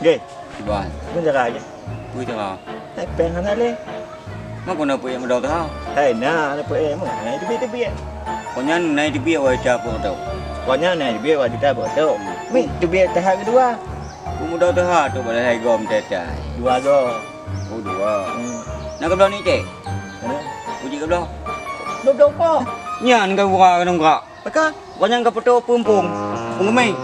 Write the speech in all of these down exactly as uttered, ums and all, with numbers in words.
Geh. Kiban. Peue cara geh? Peue cara? Hai péng hana lé. Mak guna peue mudong teuha? Hai na, na peue meuh. Hai teubiet-teubiet. Kon nyan na teubiet wai ta peue tu. Kon nyan na teubiet wai ta peue tu. Mi teubiet teuha keudua. Peue mudong teuha tu bak hai gom teutai. Dua go. Oh, dua. Hmm. Na keubloe ni teh? Mana? Uji keubloe. Duduk kok. Nyan ka gura nungkak. Pakon? Kon nyan ka peutoe peumpung. Peumpung geumé.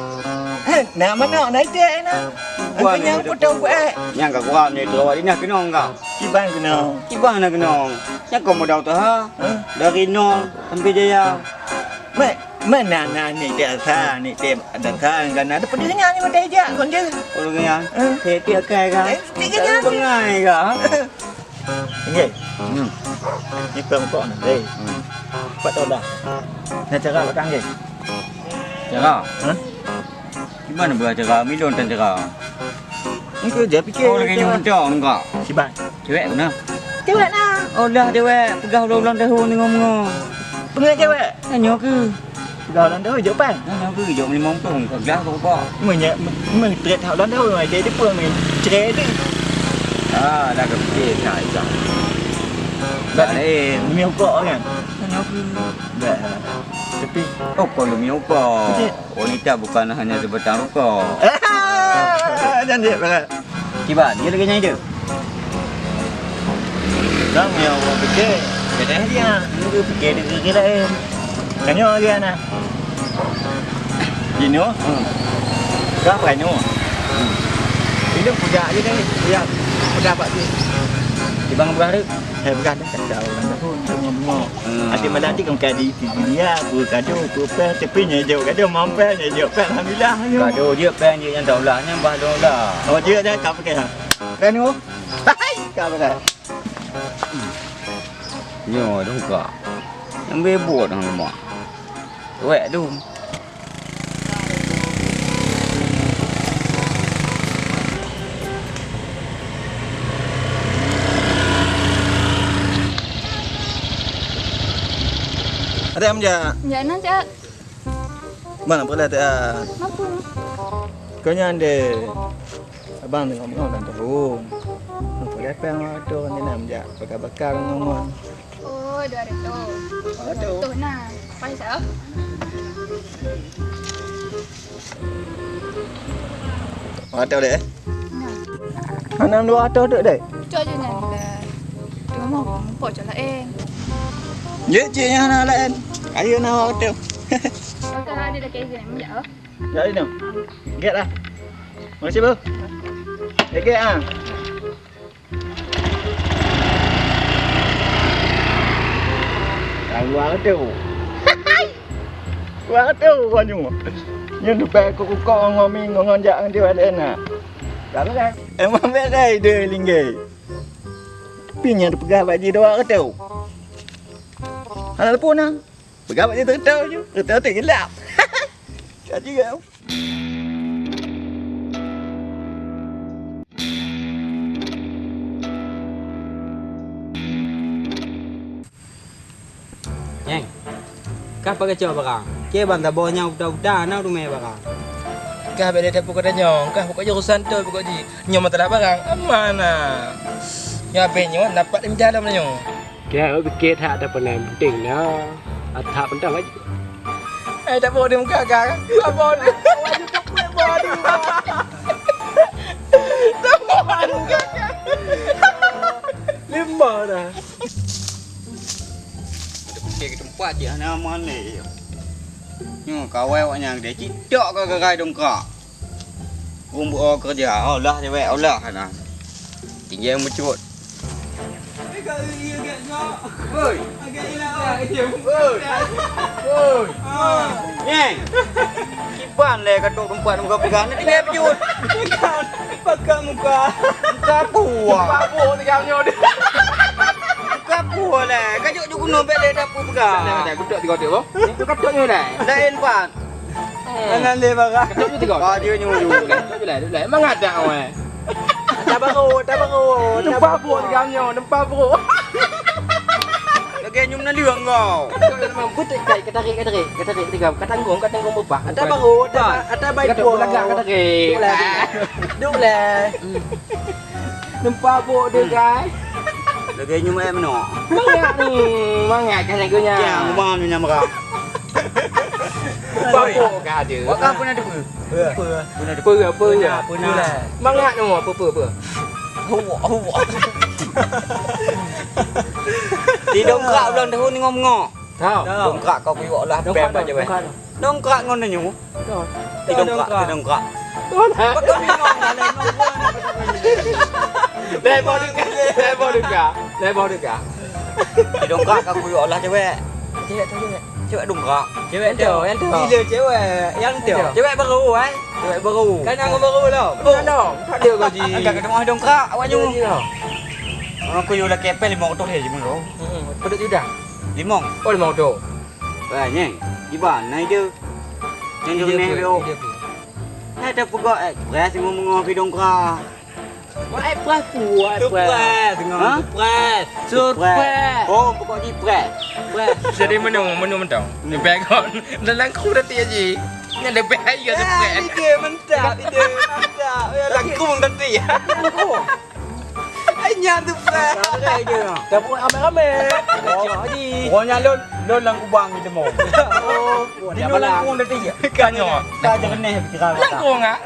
Heh, na manok, na iték na. Bukan. Engkau nyang peutoe buet. Nyang ka kuam ni tu awak dinah keunong ka. Kiban keunong. Kiban na keunong. Nyang kau modal tu ha. Hah? Dari nol sampai jaya. Mek, mana na ni tiasa, ni tim ada sa enggak na ada pedih nya ni mata ijak kon je. Orang yang. Hah? Tiap-tiap kai ka. Eh, tiga nya. Bengai ka. Inggih. Hmm. Ni peueng kok na. Eh. Hmm. Pat tahu dah. Nah, cara batang, inggih. Cara? Hah? Gimana buat cara? Milon tan cara. Engkau je fikir. Oh, lagi cara. Nyontong enggak? Siban. Cewek mana? Cewek na. Oh, dah cewek. Peugah ulang-ulang tahun tengok mengo. Peugah cewek? Tanya ke? Dah ulang tahun jok pan? Nah, aku jok limong puluh, kau gelah kau kok. Meunya, meutrét hak ulang tahun, ai, jadi pun main cerai tu. Ah, dah kepikir nak Isa. Tak lain. Demi ukok kan? Nah, aku. Dah. Tapi, oh, kalau demi ukok. Betul. Wanita bukan hanya sebatang rukok. Jangan dia berat. Kiban, dia lagi nyai tu. Kang yang orang fikir, kena dia. Dia fikir dia fikir lain. Tanya lagi anak. Dino. Hmm. Kang Reno. Hmm. Ini budak je ni. Ya, budak bak tu. Di bang budak tu. Hai budak dah kacau orang dah pun tengok-tengok. Hmm. Adik malam ni kong kadi dia, apa kado, apa apa, tapi nyejok kado, mampai nyejok kan, alhamdulillah. Kado je pen je yang taulah, nyang bah dong lah. Oh, dia dah kau pakai ha. Kan oh. Hai, kau pakai. Nyo dong ka. Yang bebot hang mak. Wek tu. Ada Amjak. Amjak na, Cak. Mana pula tak? Mampu. Kau nyan deh. Abang tengok-tengok dan tahu. Apa dah payah orang tu, ni nak Amjak bakar-bakar ngon-ngon. Oh, dua ratus. Dua ratus. Dua ratus nah. Pakai sah? Dua ratus deh? Nah. Hana dua ratus tu deh? Cok je nyan lah. Cuma mumpok cok lain. Ye, cik nyan hana lain. Ayo na dua ratus. Pakai ada dah kerja ni, ya. Jadi tu. Get lah. Makasih, Bu. Get ah. Dah dua ratus. Dua ratus bukan cuma. Nyoe leubeh keu kukok ngon mi ngon jak ngon jiwa laén na. Dah beres. Emang beres ide linggit. Pi nyang teupeugah bak jih dua ratus. Hana teupeu na. Peugah bak jih teureutôh ju. Teureutôh teugelap. Ka jih. Nyang, kah pakai cok barang? Ke ban tabô nyang uta-uta na rumah barang. Kah beda dapur kata nyong, kah pokok urusan tu pokok ji. Nyong masalah barang, aman ah. Nyong abis nyong dapat dalam jalan nyong. Keu pikir that ada peunan penting na. That peuntang lagi. Eh, tak boleh muka kah? Tak boleh. Tak boleh muka kah? Lima dah. Ada pikir ke tempat je, hana aman ni. Nyoe kawai awak nyang deh, cit tok ka gagai dongkrak. Rum beuo keureuja, Allah cewek Allah hana. Tinggai meucut. Woi. Woi. Woi. Nyeng. Kiban lé ka trok teumpat muka peugah, na tinggai peujeuet. Pakai muka. Muka buah. Muka buah tinggal nyoe. Muka buah lé, ka jok ju gunong bèk lé dapur peugah. Dah, dah, dah, kutok tiga tiga, bang. Itu katok nyoe dah. Lain, Pan. Kanan lé barang. Ketok je tiga. Ka dia nyoe. Ketok je lah, duduk lah. Emang ada awak. Tak baru, tak baru. Nempa buruk tiga nyoe, nempa buruk. Dah Lagèe nyoe meunaleueng kau. Beutôi, ka tarik, ka tarik, ka tarik, ka tarik. Ka tanggong, ka tanggong beubah. Ata bahu, ata, ata bai puang. Ka tarik. Duek lé. Duek lé. Nampak bok dia, guys. Lagèe nyoe meunoe. Mangat ni, mangat kan lagu nya. Ya, rumah ni nama kau. Nampak bok ka ada. Wak kau pernah debu? Peue? Peue? Peue? Peue? Peue? Peue? Mangat nyoe, peue, peue, peue? Huwak, huwak. Di dongkrak ulang tahun ni ngom ngok. Tau. Dongkrak kau kuyuk lah. Dongkrak, pem aja weh. Dongkrak. Dongkrak ngon nyoe. Tau. Di dongkrak, dongkrak. Di dongkrak. Tau. Betul ni ngom lah, ngom ngok. Lebar dekat, lebar dekat. Lebar dekat. Di dongkrak kau kuyuk lah cewek. Cewek tu cewek. Cewek dongkrak. Cewek tu, yang tu. Gila cewek, yang tu. Cewek baru, eh. Cewek baru. Kan yang baru lah. Bukan dong. Tak ada kau ji. Agak ketemu dongkrak, awak nyu. Orang kuyuk lah kepel lima ratus je menurut. Hmm, pedut juta. Limong. Oh, limong tu. Wah, nyeng. Di mana itu? Yang di rumah tu. Ada pegawai ekspres yang mengopi dongkrak. Wah, eh, puas, puas, puas. Surprise, dengan surprise. Surprise. Oh, pokok di press. Press. Jadi menu, menu mentong. Hmm. Pegon. Dalam kru dah tiap ji. Yang lebih ayo surprise. Ide mantap, ide mantap. Ya, langkung tadi. Langkung. Hanya surprise. Dah buat ramai-ramai. Oh. Pokoknya lon, lon langkubang di temong. Oh. Di lon langkung tadi. Kanyo. Ka jeuneh pikiran. Langkung ah.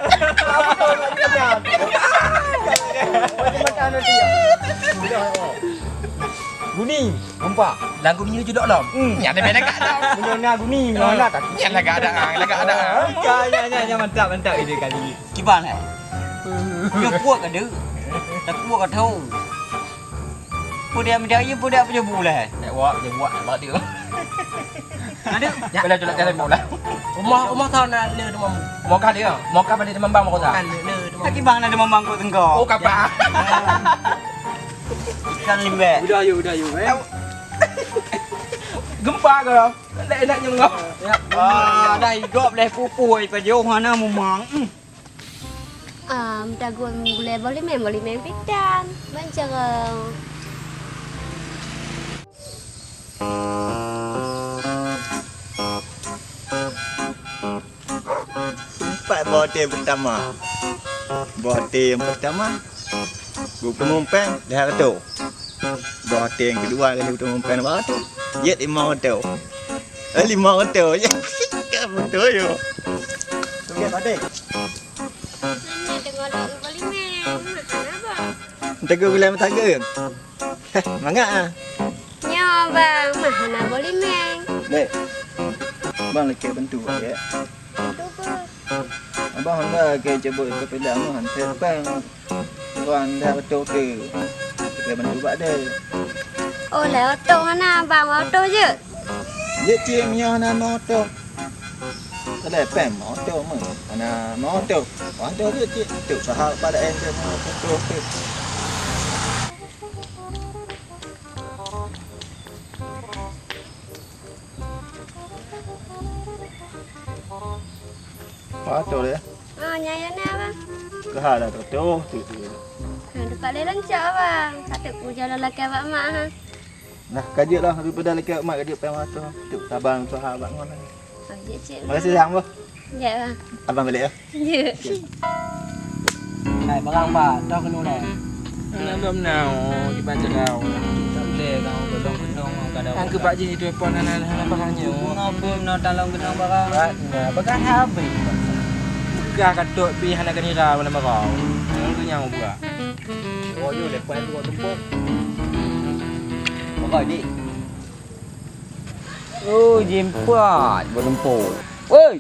Guni, gempa. Lagu ni judok lom. Hmm. Nyan lebih lagak dah. Guni, guni, mana tak? Nyan lagak dah, lagak dah. Ka, ya, ya, ya, mantap, mantap ide kali. Kiban eh? Dia puak ka dek. Tak puak ka tahu. Pun dia menjadi, pun dia apa je boleh. Tak buat, dia buat, tak buat dia. Ada? Ya. Boleh, boleh, boleh, boleh. Rumah, rumah tahu nak le rumah. Mau kah dia? Mau kah balik teman bang, mau kah? Kan le, le, rumah. Lagi bang nak teman bang kau tengok. Oh, kapal. Ikan limbek. Udah, yuk, udah, yuk, eh. Gempa ke? Enak, enak nyengok. Ya. Ah, dah hidup leh pupui pajoh hana mumang. Hmm. Am, tagun gulai boh limeng, boh limeng pitan. Ban carông. Empat boh até pertama. Boh até yang pertama, geupeumumpeng lhèe reutôh. Boh até yang kedua, geupeumumpeng lhèe reutôh. Jeuet limong reutôh. Eh, limong reutôh. Beutôi, yo. Okey, Pak Dek. Ini tengok dok boh limeng. Mana, Bang? Teguh gulai mata ke? Heh, mangat ah. Nyoe, Bang, mah hana boh limeng. Dek, Bang lakèe bantu, ya. Bantu apa? Abang Honda ke cabut sepeda mah, hansé pèng. Orang dah betul ke? Lakèe bantu bak dek. Oh, lé oto hana, Bang, oto je. Jeuet cit meunyoe hana moto. Teulepon moto meuh. Hana moto. Moto jeuet cit. Tuk sahau bak laén jeuet moto tu. Moto dia. Oh, nyan ya na, Bang. Keuhai dah tertuh tu, tu. Ha, dapat lé rancak, Bang. Patut ku jalan lakèe bak mak, ha. Nah, ka jeuet lah, daripada lakèe mak ka jeuet pèng ratus. Tu, saban usaha bak ngon. Oh, jeuet, cit. Makasih, sayang, boh. Jeuet, Bang. Abang balik, ya? Jeuet. Hai, barang, Bang. Toh keunoe, lé. Anak lom nao, di Banjarau. Tak boleh, kau gedong-gedong, kau ada. Kan keu Pak Ji telepon, hana, hana barang nyoe. Ngapa, nak tolong gedong barang? Nah, barang habis. Peugah ka trok pih hana keunira mana barang. Nyoe tu nyang buah. Oh, nyoe lepas tu buat tumpuk. Apa ni? Oh, jimpat buat tumpuk. Woi!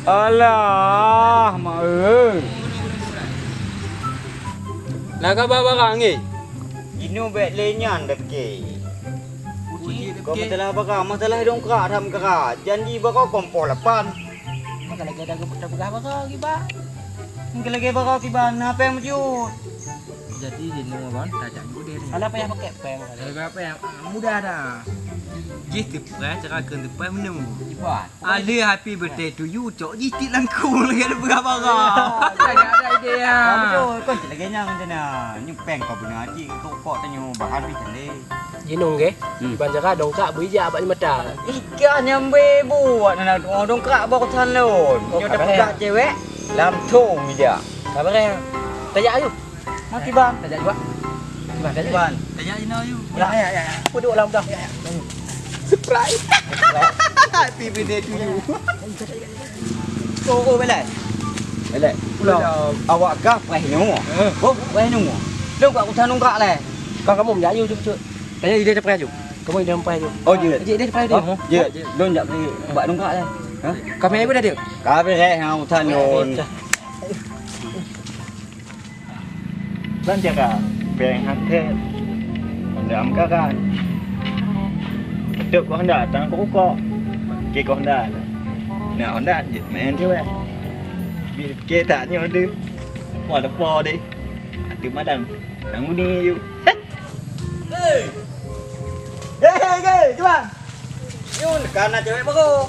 Alah, mak euy. Lah ka ba barang, eh? Jinoe bèk lé nyan, Deke. Kau masalah barang, masalah dongkrak that meukeurah. Janji barang kompor lapan. Maka lagèe dah geupeugah barang kiban. Maka lagèe barang kiban, na pèng meucut. Jadi, jinoe, Bang, tajak judeh ni. Alah payah pakai pèng. Alah payah pakai pèng, mudah dah. Jih teupreh, cara keu teupreh minum. Kiban. Ada happy birthday to you, cok jih tik langkung lagèe ada peugah barang. Ada, ada idea. Ah, betul. Lagèe nyan rencana, nyoe péng ka beuna cit, rukok tanyoe bahan pih candé. Jinong geh, hmm. Ban cara dongkrak beuijak bak mata. Ika nyambe buat na dongkrak barusan lôn. Oh, nyoe ka beureh. Tapeugah cewek, lam thong ija. Ka beureh. Tajak ayu. Mati ban. Tajak juga. Ban, tajak. Ban. Tajak ina ayu. Ya, ya, ya, ya. Apa duk lam dah? Ya, ya. Surprise. Surprise. Happy birthday to you. Oh, oh, belai. Belai. Pulang. Awak kah preh nyoe? Eh. Oh, preh nyoe. Lôn kat usaha nungkak leh. Kau kamu jak ayu jemput. Tanya dia preh ayu. Kamu dia preh ayu. Oh, dia. Dia, dia preh ayu. Oh, dia. Dia. Lôn jak beli bak nungkak leh. Ha? Kami ayu dah dia. Kami reh hang usaha lôn. Lôn jaga péng han thèe, Honda meukaran. Trok keu Honda, tan keu rukok. Keu Honda. Na Honda jeuet main cewek. Bit keu tak nyoe deuh. Wah, lepo deh. Ateueh malam. Nang uni yuk. Hei! Hei, hei, hei, cuba! Yun, ka na cewek baru.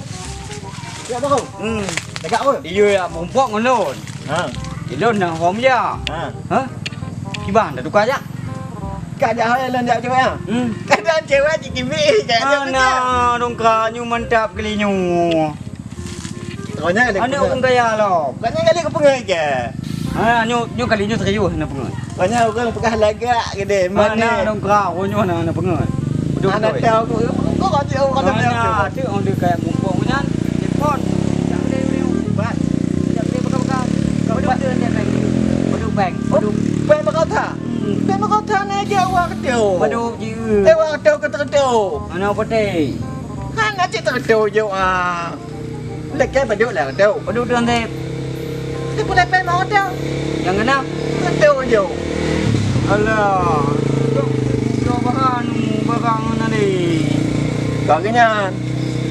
Cewek baru? Hmm. Tegak apa? Iya, ya, mumpok ngon lôn. Ha. Di lôn na hom ya. Ha. Ha? Kiban, dah tukar jak. Kak jak hai lôn jak cewek ah. Hmm. Kadang cewek cik kimi, cak mana dongkrak nyu mantap kali nyu. Aneuk ureueng kaya lom. Bukannya kali keupeungeut ke? Ha, nyoe, nyoe kali nyoe serius na peungeut. Bukannya ureueng peugah lagak gede, mana dongkrak, oh, nyoe na, na peungeut. Betul, betul. Anak tahu, kok kau cik orang kata tahu. Anak tu orang dia kayak mumpung nyan, telepon. Tak boleh, boleh. Bat. Tak boleh pegang-pegang. Kau duduk dia, dia main. Duduk bank. Oh, duduk. Bank bakal tak? Hmm. Bank bakal tak naik ke awak tu? Duduk je. Eh, awak tu ke tertu? Mana putih? Hana cit tertu je ah. Lekeh padub lah tu. Padub tu nanti. Tapi pun lepai mau tu. Yang kena? Tu je. Alah. Cok, cok bahan, barang nanti. Kau kenyan.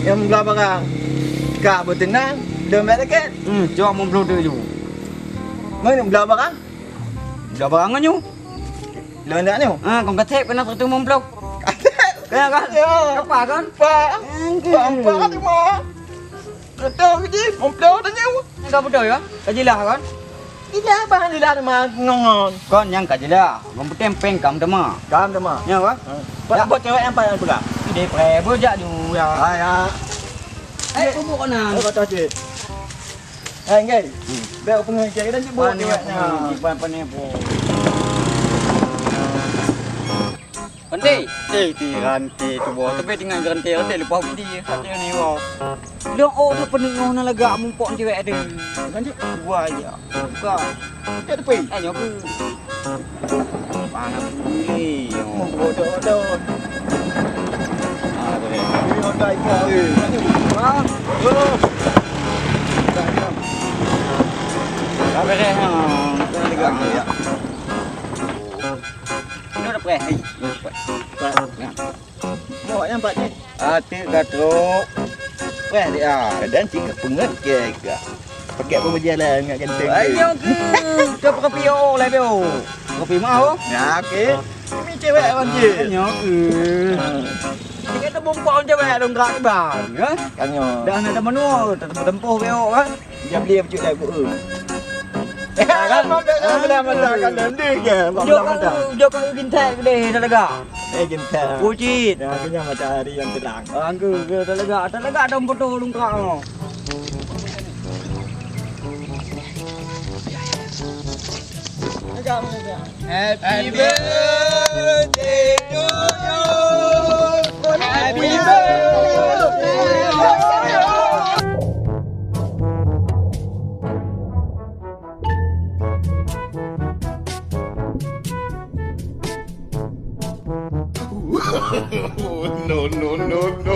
Yang belah barang. Kak bertenang. Dompet leket. Hmm, cok mumpung tu je. Mana belah barang? Belah barang nyoe. Belah nak nyoe? Ha, kong kathep kena seratus lima puluh. Kathep? Ya kan? Ya. Apa kan? Pak. Pak, empat, lima. Betul ke ji? Betul tanya. Enggak betul ya? Kajilah kan? Jilah apa? Jilah sama ngongon. Kon nyang kajilah. Yang penting peng kam tema. Kam tema. Ya kan? Ha. Buat, buat cewek yang paling pegang. Dia pre bejak dulu ya. Ah, ya. Eh, bubuk kau nan. Oh, kata cik. Eh, ngai. Hmm. Bek pengen cek dan cik buat cewek na. Pan, pan, pan, pan. Rantai. Eh, ti rantai tu, boh. Tapi tinggal rantai, rantai lepas bidi, hati ni, boh. Dong, oh, tu penuh na lagak mumpok cewek tu. Kan, cik? Dua aja. Buka. Tak ada pai. Eh, nyoku. Panas ni. Bodoh, bodoh. Ah, tu ni. Ni otak ikan ni. Wah. Oh. Tak ada. Tak ada, ha. Tak ada. Ya. Ini udah preh, hei. Ini udah preh. Preh. Ya. Bawa yang empat ni. Ah, tu dah trok. Preh dia. Kadang cik peungeut ke, ke. Pakai apa baju lah, ingat ganteng. Ayo ke. Ke pekapio lah, Bio. Kopi mau? Ya, okey. Ini cewek, Wan Jin. Ayo ke. Ha. Kita bumpang cewek dong gerak bang, ya? Kanyo. Dah nak teman, tempuh, Bio, kan? Dia beli apa cik lagu, eh? Kan? Mantap, mantap, mantap, kan? Nanti ke? Jok, jok, jok, gintai deh, dah lega. Eh, gintai. Pucit. Ya, akhirnya matahari yang terang. Angka, ke, dah lega, dah lega, dah betul lungkak, oh. Happy birthday to you. Happy birthday to you. No, no, no, no.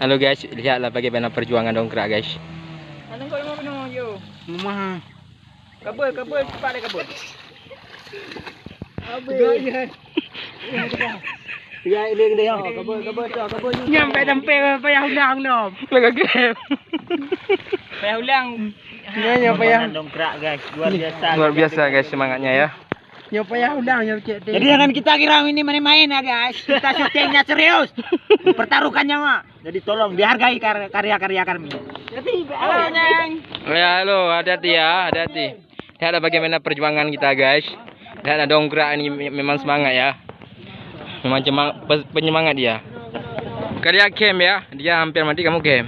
Halo guys, lihatlah bagaimana perjuangan dongkrak guys. Mana kau yang mana yo? Mama. Kabel, kabel, cepat deh kabel. Habis. Ya, ini gede ya. Kabel, kabel, kabel. Nyampe sampai payah undang dong. Lagi game. Payah ulang. Nyoe, nyoe payah. Dongkrak, guys. Luar biasa. Luar biasa, guys, semangatnya, ya. Nyoe payah ulang, nyoe cek. Jadi, jangan kita kira ini main-main, ya, guys. Kita syutingnya serius. Pertaruhkan nyawa. Jadi, tolong dihargai kar-, karya-karya kami. Halo, Nyang. Ya, halo, hati-hati ya, hati-hati. Lihatlah bagaimana perjuangan kita, guys. Lihatlah dongkrak ini me-, memang semangat ya. Memang cema-, pe-, penyemangat dia. Karya game ya, dia hampir mati, kamu game.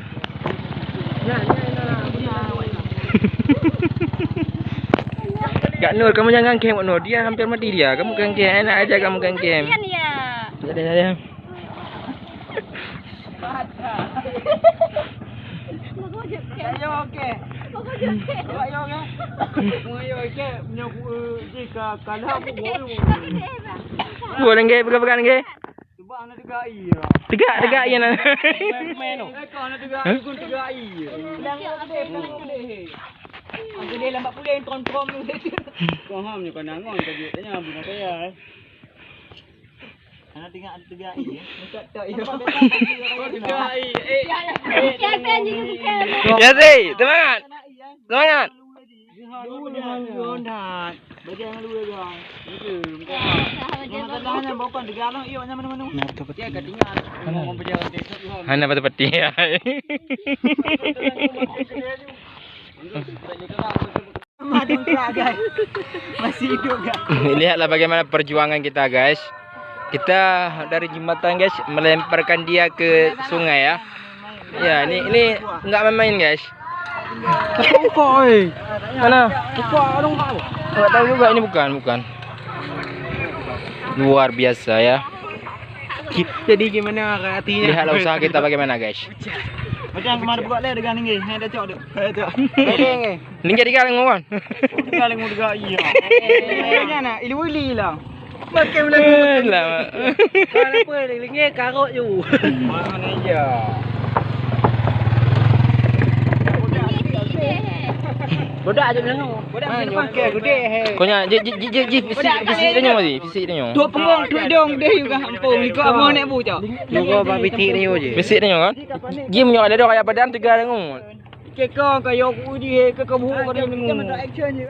Kak Nur, kamu jangan game, Kak Nur. Dia hampir mati dia. Kamu kan game, enak aja kamu kan game. Kasihan ya. Ya, ya, ya. Ayo, oke. Ayo, oke. Ayo, oke. Nyoe, eh, jika kalah, aku boleh. Boleh nggih, pegang-pegang nggih. Cuba anak tiga iya. Tiga, tiga iya nah. Main, main, oh. Eh, kau anak tiga iya, gun tiga iya. Aku dia lambat pulih, trom-trom. Kau ham nyoe kau nangon, kau dia tanya, bukan saya, eh. Anak tiga, anak tiga iya. Bukan tak iya. Kau tiga iya. Eh. Siapa yang jadi bukan? Ya, Zee, semangat. Semangat. Hana pati-pati. Masih hidup, guys. Lihatlah bagaimana perjuangan kita, guys. Kita dari jembatan, guys, melemparkan dia ke sungai, ya. Ya, ini, ini nggak main-main, guys. Buka, oi. Mana? Buka, dong, buka. Nggak tahu juga ini bukan, bukan. Luar biasa ya. Jadi gimana artinya? Lihatlah usaha kita bagaimana, guys. Macam kemarin buka leh dengan ini. Hai, dah cok dek. Hai, cok. Ini jadi galang, kan? Galang muda, iya. Ini nak, ini wili lah. Makan Eh, lama. Kalau apa, linggih karot je. Mana iya? Bodak aja bilang. Bodak aja pakai gede he. Kau nya, je, je, je, je, je, fisik, fisik dia nyoe, fisik dia nyoe. Dua pengong, dua dong deh juga ampun. Liko abang nak bu cok. Juga bang pitik dia nyoe je. Fisik dia nyoe kan? Jim nyoe ada dua kayak badan tiga lengut. Kekong kayo ku uji he, ke kebu ka dia lengut.